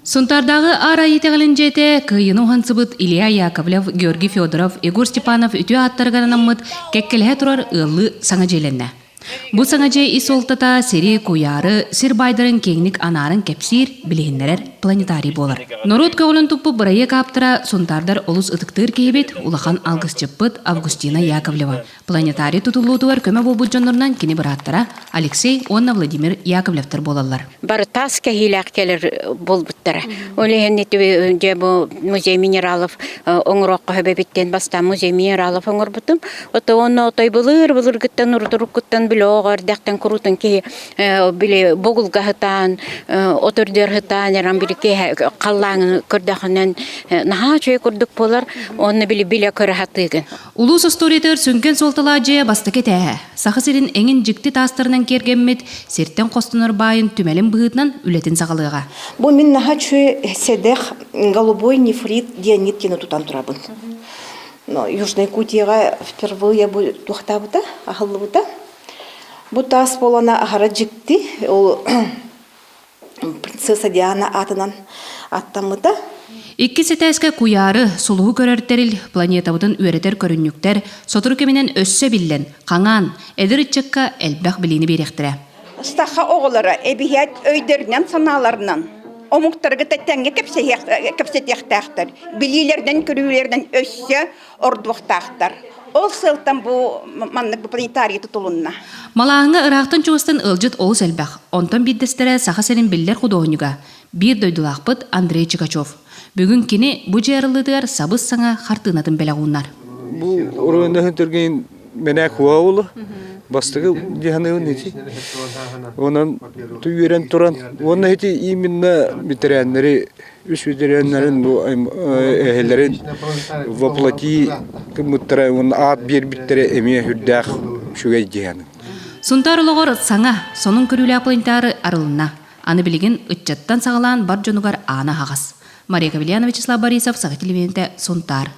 Сунтаардааҕы Аар Айыы итэҕэлин дьиэтэ Кыайыыны уһансыбыт Илья Яковлев, Георгий Федоров, Егор Степанов үтүө ааттарыгар анаммыт кэккэлэһэ турар ыаллыы саҥа дьиэлэннэ. Бу саҥа дьиэ ис суолтата сири, куйаары, сир баайдарын киэҥник анаарын кэпсиир, билиһиннэрэр планетарий буолар. Норуот көҕүлүн туппут бырайыак ааптара Сунтаардар олус ытыктыыр киһибит, улахан алгысчыппыт Августина Яковлева. Планетарий тутуллуутугар көмө буолбут дьоннорунан кини бырааттара Алексей уонна Владимир Яковлевтар буолаллар. Бары таас кэһиилээх кэлэр буолбуттара. Ол иһин ити дьэ бу музей минералов оҥоруохха сөбөбүттэн бастаан музей минералов оҥорбутум. Ото онно отой былыр былыргыттан урутуруккуттан били оҕо эрдэхтэн куруутун киһи били бугулга сытаан от үрдүгэр сытаан эрэн били киэһэ халлааҥы көрдөхүнэн наһаа үчүгэй курдук буолар. Онно били билэ көрө сатыыгын. Улуус остуоруйатыгар сүҥкэн суолталаах дьиэ бастакы этээһэ. Саха сирин эҥин дьикти таастарынан киэргэммит, сиртэн хостонор баайын түмэлин быһыытынан үлэтин саҕалыаҕа. Бу мин наһаа үчүгэй сэдэх голубой нефрит диэн ниткины тутан турабын. Но Южной Якутияҕа впервые бу туохтаабыта, аһыллыбыта. Бу таас буолана аһара дьикти. Ол принцесса Диана аатынан аттаммыта. Иккис этээскэ куйаары, сулуһу көрөр тэрил, планетабытын үөрэтэр көрүнньүктэр сотору кэминэн өссө биллэн, хаҥаан, эдэр ыччакка элбэх билиини биэриэхтэрэ. Саха оҕолоро эбиһээт өйдөрүнэн-санааларынан омуктарга тэҥҥэ кэпсэтиэхтээхтэр, билиилэринэн-көрүүлэринэн өссө ордуохтаахтар. Ол сыалтан бу маннык бу планетарий тутулунна. Малааһыҥҥа ыраахтан-чугастан ыалдьыт олус элбэх. Онтон биирдэстэрэ Саха сирин биллэр худуоһунньуга, биир дойдулаахпыт Андрей Чикачев. Бүгүн кини бу дьиэ арыллыытыгар сабыс-саҥа хартыынатын бэлэх ууннар. Бу оройуоннаһын түргэн мэнээк хуа Бастакы дьаһаныыбын ити. Онон үөрэн туран уонна ити именно ветераннары үс ветераннарын бу эһэлэрин воплоти гыммыттара уонна аат биэрбиттэрэ эмиэ үрдээх үчүгэй дьиһаны. Сунтаар олоҕор саҥа, сонун көрүүлээх планетары арылынна. Аны билигин ыччаттан саҕалаан бар дьонугар аана аһаҕас. Мария Кавельянова, Вячеслав Борисов, Саха телевидениетэ, Сунтаар.